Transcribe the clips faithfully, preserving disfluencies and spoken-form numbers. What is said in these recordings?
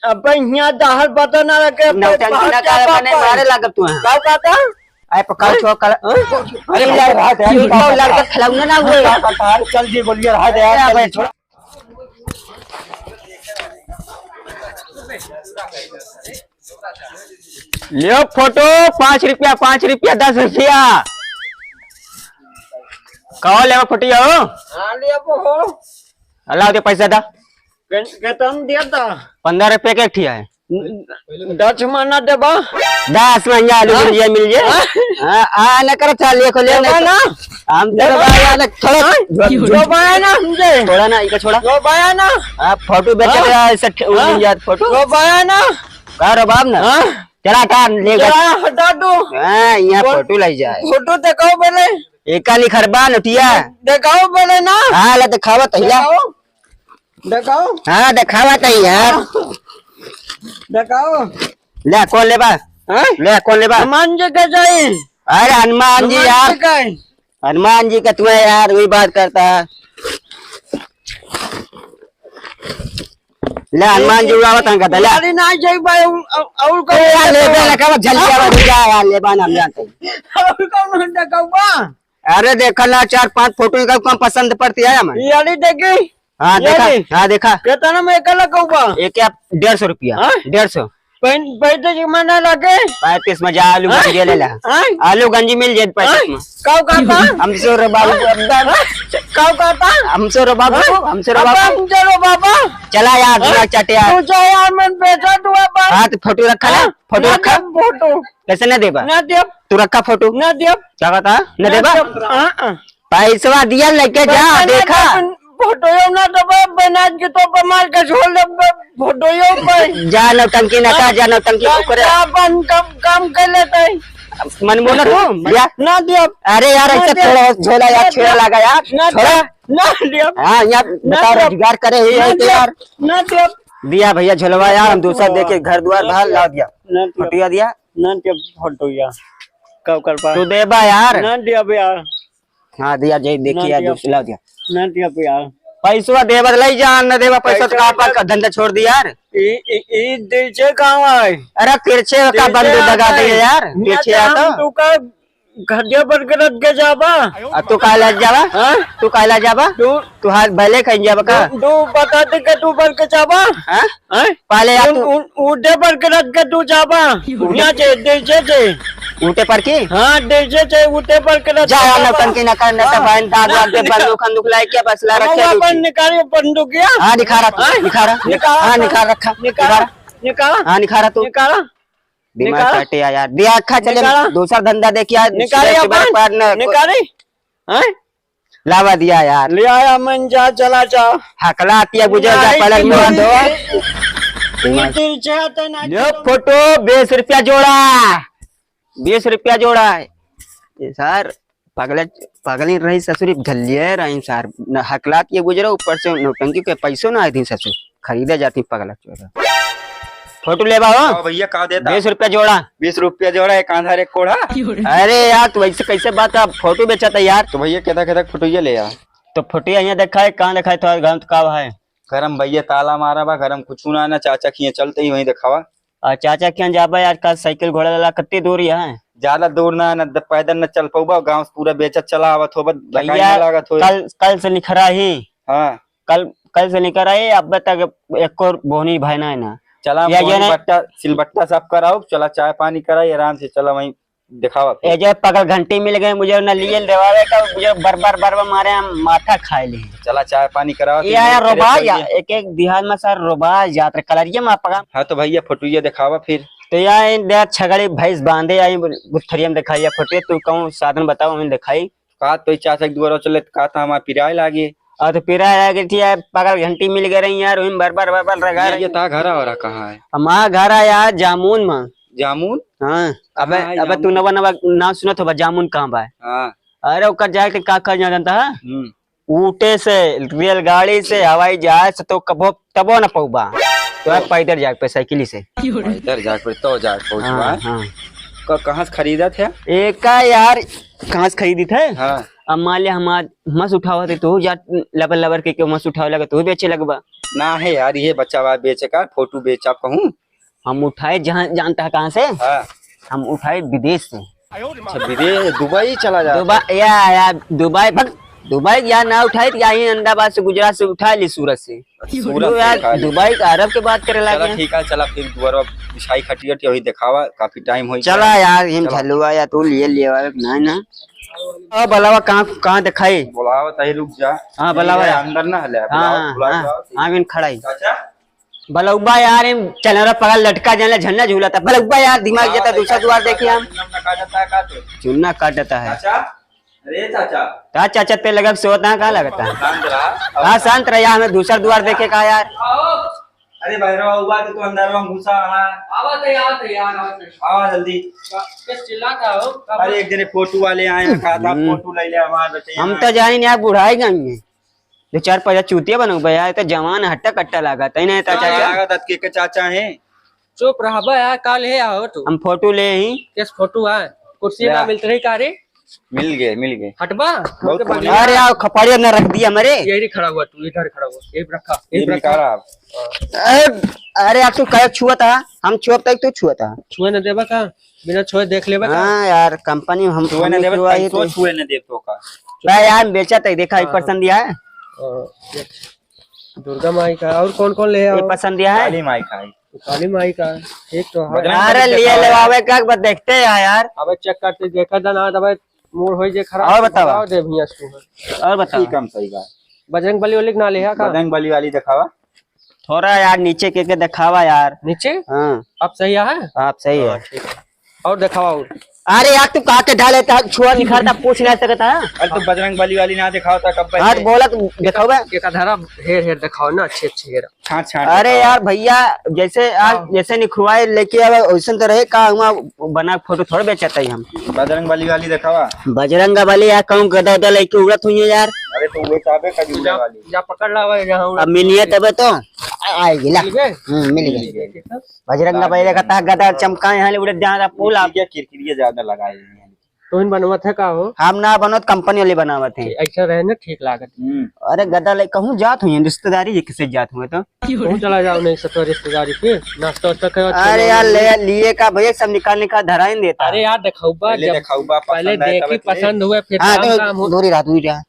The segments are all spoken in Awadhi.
अब यहाँ दहर बता ना रखे, नौटंकी ना करे, मने मारे लागब तू। का कहता? आए पकड़, हैं? छोड़ कर। हैं? अरे, लड़-, लड़का खिलौना ना हुए। चल जी, बोलिए, रहा दे यार, अरे, चल, छोड़। लियो फोटो, पाँच रुपया, पाँच रुपया, दस रुपया। कहो लेवा फोटो हो? हाँ, लेबो हो। अल्लाह दे पैसा दा। के-, केतन दिया था? पन्द्रह रुपया के एक ठिया है। दस मना देबा? दस मना आलू हाँ? मिल जाए, मिल जाए। हाँ? हाँ, आ, न करो, चल, ये खोले, देबा ना? हम तेरे देबा? भाई, आ, न, थोड़ा हाँ? जो, जो बाया ना हमसे। छोड़ा ना, इका छोड़ा। जो बाया ना? हाँ, फोटो बेच हाँ? रहा है, ऐसा ठ-, हाँ? उड़ जात फोटो। जो बाया ना? का रे बाप ना? हाँ? चला, हटा, ले जा। चला, हटा तू। हाँ, यहाँ बोल। फोटो लाई जाए। फोटो देखाओ पहले। एका निखरबा, नोटिया। देखाओ पहले ना। हाँ, ला, देखावा, तहिला। देखाओ। देखाओ। हाँ, देखावा त यार। देखाओ। ले, कौन लेबा? हाँ? ले, कौन लेबा? हनुमान जी का चाहिए। अरे, हनुमान जी हनुमान यार। जी का है। हनुमान जी का तुम्हें यार, वही बात करता है। ले, हनुमान जी उड़ावत हैं, कहता, ले। अरे, ना, जय भाई, और, और, और ए, यार, लेबे ना, कब जल्दी आवा, रुक जा यार, लेबा ना, हम जानते हैं। और कौन देखावा? अरे, देखा ना, चार पांच फोटो का कम पसंद पड़ती है हमें। ये वाली देखी? हाँ, ये देखा, ली। हाँ, देखा। कितना में एक लगा हुआ? एक या डेढ़ सौ रुपया। हाँ? डेढ़ सौ। पैं-, पैंतीस में ना लगे? पैंतीस में जा, आलू हाँ? गंजी ले ला। हाँ? आलू गंजी मिल जाए पैंतीस हाँ? में। काऊ कहता? हम सो रे बाबू, हाँ? एकदम। हाँ? काऊ कहता? हम सो रे बाबू, हाँ? हम सो रे अब बाबू। हम चलो बाबा। चला यार, हाँ? दिमाग चाटे यार। तू जा यार, मन बेचा तू अब। हाँ, तो फोटो रखा ना, हाँ? फोटो ना रखा। दे फोटो। कैसे ना देबा? ना दे। तू रखा फोटो। ना दे। क्या कहता? ना ना देबा? दे। हाँ, हाँ। पैसवा दिया, लेके जा, पैसा ना देखा। दे, फोटो यो ना देबे, बनाज के तो पे मार के छोड़ दे, फोटो यो पे। जा नौटंकी ना कर, जा नौटंकी जा, ओकरे। जा अपन काम, काम कर लेते हैं। मन बोला तू, भैया। ना दिया। अरे यार, ना ऐसे दिया। थोड़ा झोला यार, ना छोड़ा दिया। लागा यार, ना छोड़ा। दिया। ना दिया। हाँ, यार, ना बताओ, दिया। रोजगार करे ही ना है तो दिया। यार। ना दिया। दिया भैया झोलवा यार, हम दूसरा ना देके घर द्वार ना बाहर दिया। ला दिया। ना दिया। फटिया दिया। ना दिया, फटिया। कब कर पा? तू देबा यार। ना दिया भैया। हाँ, दिया, जय, देखिए, ना यार, दिया। दूसरा दिया। ना दिया, यार। पैसवा देबा, लई जा, न देबा, पैसा तो पैसा का ना पास का धंधा छोड़ दिया यार। ई, ई, ई, दीजे कहाँ है? अरे, तिरछे का दीजे बंदूक दगा आता दे है। यार, ना तिरछे तो आता। हम तू का घटिया पर के रख के जाबा। आ, तू काहे ला जाबा? हाँ? तू काहे ला जाबा? तू तू हाथ भले खाई जाबा का? तू, तू बता दे के तू बन के जाबा। हाँ? हैं? पहले आप उन, तू उन, ऊँटे पर के रख के तू जाबा। ऊँटे ना दे, दे, दे, दे। ऊँटे पर की? हाँ, दे, दे, दे, ऊँटे पर के रख जा के यार, जाबा। नौटंकी ना कर, ना हाँ। तो बहन दाग ना, वाग दे, निकाल। बंदूक खंदूक लाई के बस ला रखे अरे, दो अपन तीन। निकालियो बंदूक या? हाँ, दिखा रहा था, हाँ? दिखा रहा। निकाल हाँ, अपन। निकाल रखा, निकाल। निकाल। हाँ, निकाल रहा तू। निकाल। दिमाग निकाल। चाटे यार। दिया, अच्छा, चले, निकाल। दूसरा धंधा देखिए यार, निकाल दूसरे के अपन। बड़े पार न निकाल। हैं? लावा दिया यार। ले आया मन जा, चला जा। हकला तिया बुझे जा, नहीं, पलक नहीं, मुआ दो। नहीं, नहीं, नहीं, चाहते ना ले कि फोटो, बीस रुपया जोड़ा। बीस रुपया जोड़ा है। ये सार, पगला, पगली रही ससुरी, घलिए रही सार। न हकला तिया बुझ रहा, ऊपर से नौटंकी के पैसों ना आए दिन ससुर। खरीदे जाती पगला चोरा। फोटो लेबा हो? हाँ भैया, का देता? बीस रुपया जोड़ा। बीस रुपया जोड़ा, एक आंधा एक कोढ़ा। अरे यार, तू ऐसे कैसे बात, अब फोटो बेचा था यार। तो भैया, केदा केदा फोटो ये ले आ। तो फोटो यहाँ देखा है, कहाँ देखा है, थोड़ा गाँव तो का है? गरम भैया, ताला मारा बा, गरम कुछ ना, ना चाचा किए चलते ही वहीं देखावा। आ, चाचा किए जाबा यार, का साइकिल घोड़ा लाला कत्ती दूर ही है? ज्यादा दूर ना, ना द-, पैदल न चल पौबा, गाँव से पूरा बेचत चला आवत हो, बस धकाई भैया, ना लागत हो। कल, कल से निखरा ही। हाँ। कल, कल से निकर आए, अब तक एको बोहनी भाई ना है ना। चला, या मोहनी ये नहीं बट्टा, सिलबट्टा सब कराओ, चला चाय पानी कराई, आराम से चला वहीं दिखावा फिर। ये जो पगल घंटी मिल गए मुझे, ना लिए देवावे का, मुझे बर बर बर बर मारे, हम माथा खाए ले। चला चाय पानी करावा, ये तीन आया दिन रोबा तेरे या, पड़िए। एक एक बिहार में सर रोबा जात रहे, कलरिया में पका। हाँ तो भैया फोटुइया दिखावा फिर। तो या इन दे छगड़ी भैंस बांधे आई, गुथरिया में दिखाई या फोटो, तू कहूँ साधन बताओ, हमें दिखाई। का तो चाचा के दुआरा चले, का तो हमार पिराए लागे। और तो पिराए लागे थी यार, पगल घंटी मिल गए रही यार, वहीं बर बर बर बर रगा ये, रही। ये ता घरा हो रहा कहाँ है? हमार घर है यार जामुन में। जामुन? हाँ। अबे, कहाँ है अबे तू जामुन? नवा नवा नाम सुनत होबा, जामुन कहाँ बा? हाँ। अरे ओकर जाए के का कर जानता है? हम्म। ऊँटे से, रेलगाड़ी से, हवाई जहाज से तो कबो तबो न पौबा। तो तो? पैदल जाए पे साइकिल से। पैदल जाए पे तो जाए पहुँचबा। हाँ, हाँ। क-, कहाँ से खरीदत है? एका यार, कहाँ से खरीदित है? हाँ। अब मान ले हमार मस उठावत है, तो जा लबर लबर के, के मस उठावे लगे, तो बेचे लगबा। ना है यार, ये बच्चा बा बेचे का, फोटो बेचा कहूँ। हम उठाए जहाँ, जानता है कहाँ से? हाँ। हम उठाए विदेश से। अच्छा, विदेश, दुबई चला जा। दुबई, या, या, दुबई, भग, दुबई या ना उठाए, या ही अहमदाबाद से, गुजरात से उठा ली, सूरत से। सूरत तू से यार, उठा ली। दुबई का, अरब के बात करे चला लागे। ठीक है, चला फिर दुआरा बिछाई खटिया, वही देखावा, काफी टाइम हो चला गया। यार, हम चला। झलुआ या तू लिए, लिए वाला ना, ना। अब बुलावा कहाँ, कहाँ दिखाई? बुलावा तही रुक जा। हाँ, बुलावा ये यार। अंदर ना हले, हाँ, बुलावा, हाँ, बुलावा, हाँ, बुलावा। हाँ, बिन खड़ा ही। चाचा? बलौबा यार, इन चनरा पगल लटका जाने झन्ना झूला था। बलौबा यार, दिमाग जाता दूसरा दुआर देखिए हम। चुन्ना काट देता है का तू? चुन्ना काट देता है। चाचा? अरे चाचा। का चाचा पे लगब सोता है, का लगता है? शांत रहा। हाँ, शांत रहा, हमें दूसरा दुआर देखे का यार। अरे भैरवा, उबा के तो अंदर में घुसा है। आवत है, आवत है यार, आवत है। आवा जल्दी। का-, किस चिल्लाता हो? का अरे बात? एक जने फोटो वाले आए हैं, कहा था हम्म। फोटो ले ले हमारे बेटे हम यहाँ। तो जानी नहीं, आप बुढ़ाई गए हैं। दो चार पैसा चूतिया बनो बे यार, तो जवान हट्टा कट्टा लागत है, नहीं तो क्या चाचा? लागत है के, के चाचा हैं? चुप रहबा यार, का ले आओ तू? हम फोटो ले ही। किस फोटो है? कुर्सी ना मिलत रही का रे? मिल गए, मिल गए। हटबा? बहुत हमके बढ़िया। अरे आओ, खपड़िया ना रख दिया मरे। यही खड़ा हुआ तू, इधर खड़ा हुआ, यही रखा, ये यही रखा। निकाला आप। अरे, अरे यार, तू कहे छुआ था, हम छुआ तक तू छुआ था। छुए न देबा का? बिना छुए देख लेबा का? हाँ यार, कंपनी में हम छुए न देबा, छुआ ही पैसो तो। छुए न देब तो का? बे यार, बेचा तक देखा, एक हाँ, हाँ। पसंद दिया है। हाँ, ये दुर्गा माई का, और कौन कौन ले आओ? पसंद दिया है? काली माई का है। काली माई का, ठीक तो है। बजरंग अरे बली लिए दिखाओ। लेवावे का, बस देखते हैं यार। अबे चेक करते, देखा था ना, अबे मूड होई जे खराब, और बतावा। बताओ दे भैया तू। और बतावा। ठीक, हम सही बा। बजरंग बली वाली के ना ले है का? बजरंग बली वाली दिखावा। थोड़ा यार नीचे के, के दिखावा यार। नीचे? हाँ। अब सही है? आप सही हाँ, है। ठीक है। और दिखावा और। अरे यार, तू का के ढाले था, छुआ निखारता, पूछ नहीं सकता है। अरे तो बजरंग बली वाली ना दिखाओ था कब हाँ, तो पहले? बोला तू दिखाओ बे। एक आधा हेर हेर दिखाओ ना, अच्छे अच्छे हेर। छांट, छांट अरे दिखावा। यार भैया, जैसे आज हाँ। जैसे निखुआए लेके आवे, वैसन तो रहे का, हुआ बना फोटो थोड़े बेचत है हम। बजरंग बली वाली दिखावा। बजरंग बली यार, कहूँ गदा उदा लेके उड़त हुई है यार। अरे तो वो चाबे का जुड़ा जा, वाली। जा पकड़ लावा यहाँ उड़ा। अब मिलिए तबे तो। आ, आएगी ला। मिल गए? हम्म, मिल गए। मिल गए। बजरंग बली देखा था, गदा चमकाए हैं, उड़े जहाँ था फूल आप। किरकिरिया, किरकिरिया ज्यादा लगाए हैं। तो इन बनवत है का हो? हम ना बनवत, कंपनी वाले बनावत हैं। ऐसा रहे ना, ठीक लागत। हम्म। अरे गदा ले कहूँ जात हुई है, रिश्तेदारी ये किसे जात हुए तो। तू चला जाओ नहीं सतो रिश्तेदारी पे, नाश्ता वास्ता करो, अच्छा अरे यार, ले लिए का भैया, सब निकाल निकाल धराइन देता। अरे यार, दिखाऊबा, पहले जब दिखाऊबा, पहले पसंद आए देखी, तब ले। पसंद हुए, फिर हाँ, काम, तो काम हो। दूरी रहा, दूरी रहा।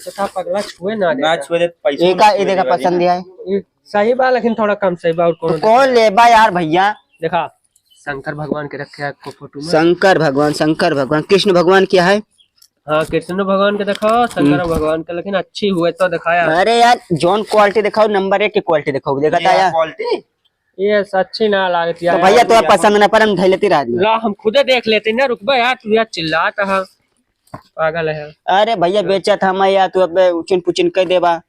तो था पगला, छुए ना ना देता। छुए दे, पैसों एका, ना ए छुए देखा, दे वाली पसंद ना। आया है। ये सही बा, लेकिन थोड़ा कम सही बा, और तो कौन कौन देता? लेबा यार भैया? देखा, शंकर भगवान के रखे आपको फोटो में। शंकर भगवान, शंकर भगवान, कृष्ण भगवान क्या है? हाँ, कृष्ण भगवान के दिखाओ, शंकर हम्म। भगवान के, लेकिन अच्छी हुए तो दिखाया। अरे यार, जौन quality दिखाओ, नंबर एक की quality दिखाओ, देखा था ये यार। Quality? ये अच्छी ना लागत तो यार। भैया, तो यार पसंद ना पर हम धैलती रह दिया। ला, हम खुदे देख लेते ना, रुकबा यार, तू यार चिल्लात है, पागल है। अरे भैया, बेचत हम यार, तू अब उचिन पुचिन कह देबा।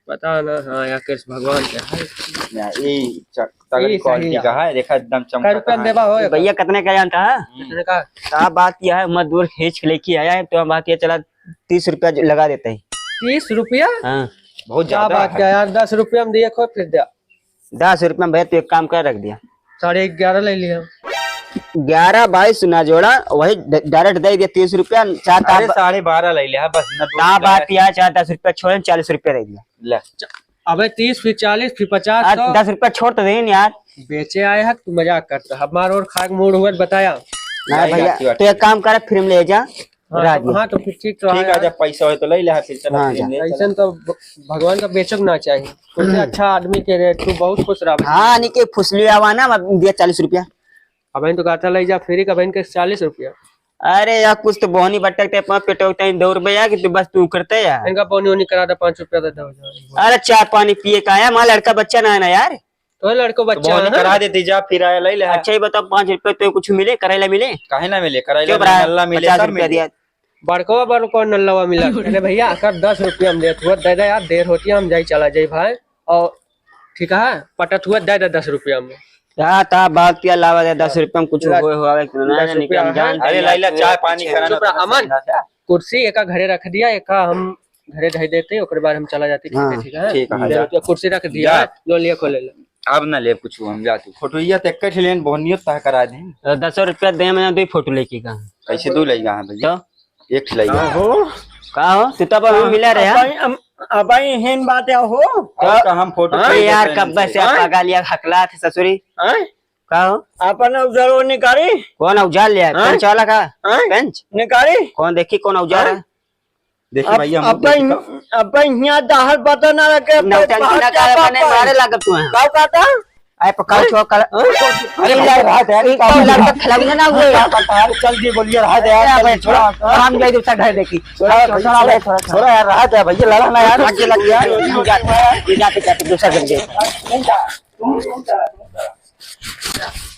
पता ना, हाँ यार, कृष्ण भगवान के है। या, ई च-, तगड़ी ई सही quality है। का है, देखा एकदम चमकता कै रुपया में है। देबा हो ये एकर? भैया, कितने का जानता है? हम्म। कितने का? का बात यह है, मैं दूर खींच के लेके आया है, तो हम बात ये चला, तीस रुपया जो लगा देते हैं। तीस रुपया? हाँ। बहुत क्या ज्यादा बात है। क्या यार, दस रुपया में दिए खो, फिर दिया। दस रुपया में भैया, तू एक काम कर, रख दिया। साढ़े ग्यारह ले लिया। ग्यारह बाईस ना जोड़ा, वही ड-, direct दे दिया तीस रुपया, चार अरे, ताब- साढ़े बारह ले लिया, बस ना दो का रुपया। बात यार, चार दस रुपया छोड़े, चालीस रुपया दे दिया। ले। च-, अबे, तीस, फिर चालीस, फिर पचास, आज तो दस रुपया छोड़ तो दे यार। बेचे आए है, तू मजाक करता है। हमार और खाक मूड हुआ बताया। ना नहीं, भैया, नहीं, तो एक काम कर, फिर हम ले जा। हाँ, राज तो, में। हाँ, तो फिर ठीक तो ठीक है, आया। जब पैसा हो तो ले ले, फिर चला, हाँ, फिर जा। ले चला। ऐसन तो भ-, भगवान का बेचो ना चाहिए। उनसे अच्छा आदमी के रे, तू बहुत खुश रहा। हाँ, नहीं के फुसलियावा ना, मैं दिया चालीस रुपया। अब इन तो कहता ले जा, फिर का बहन के चालीस रुपया। अरे यार, कुछ तो बोहनी बट्टक ते पाँच पेटो उठाई दो रुपया कि तू बस तू करते यार। इनका बोनी ओनी करा दे, पाँच रुपया दे दो। अरे चाय पानी पिए का आया, माँ लड़का बच्चा ना है ना यार। तो लड़को तो बच्चा बोनी है ना? करा देती जा, फिर आया ले ले। अच्छा, ये बताओ, पाँच रुपया तो कुछ मिले, करेला मिले? काहे ना मिले? करेला चुप रहा, नल्ला मिले, पचास सब रुपया मिले। दिया। बड़को बड़को नल्लवा मिला। अरे भैया, अगर दस रुपया हम देत हुआ, दे दे यार, देर होती है, हम जाई, चला जाई भाई। और ठीक है, पटत हुआ, दे दे दस रुपया में। क्या था बात, क्या लावा दे, दस रुपया में कुछ ला, होए हुआ है कि ना, दस रुपया निकल है। जान अरे दे। लाइला, चाय पानी चुप करा ना, रहा, अमन। कुर्सी एका घरे रख दिया, एका हम घरे धई देते, ओकरे बाद हम चला जाते, ठीक है, हाँ, ठीक है? ठीक है, ले जा। रुपया कुर्सी रख दिया, जा। जो लिए खो ले ले। अब ना ले कुछ हम जाते। फोटो ये तो एक ठे लेन, बोहनियो तह करा दे। दस रुपया दे, मैं दो फोटो लेके का। कैसे दो लेगा, हाँ भैया? तो? एक ठे लेगा। का हो? तू तब हम मिला रहे, हाँ? अब हम अबहीं हेन बात है हो। और का हम फोटो अरे खींच यार, देते हैं कब्बे इनसे। से आप हाँ? पगा लिया हकला थे ससुरी। हाँ? का हो? अपन उजरो निकारी। कौन उजार लिया? हाँ? पेंच वाला का? हाँ? पेंच? निकारी। कौन देखी कौन उजार हाँ? है? देखी अब, भैया, हम अब देखी भाई, तो। अब भाई यहाँ दाहर पता ना रखे, अब नौटंकी भाई ना क्या करे, पापा मने है? मारे लागत तू है। का कहता? आए पकड़ हाँ? छो कर। हाँ? अरे अरे भाई, रहा दे, एक तो लड़का खिलौने ना हुए। हाँ, पता है, चल जी, बोलिए, रहा दे यार, अरे चल भाई, जी, छोड़ा, छोड़ा। हम जाए दूसरा घर देखी। छोड़ा, छोड़ा, छोड़ा, छोड़ा, छोड़ा। छोड़ा यार, रहा दे भैया, लड़ा ना यार। आगे लग गया, ये जाते, ये जाते, जाते दूसरा घर देखी।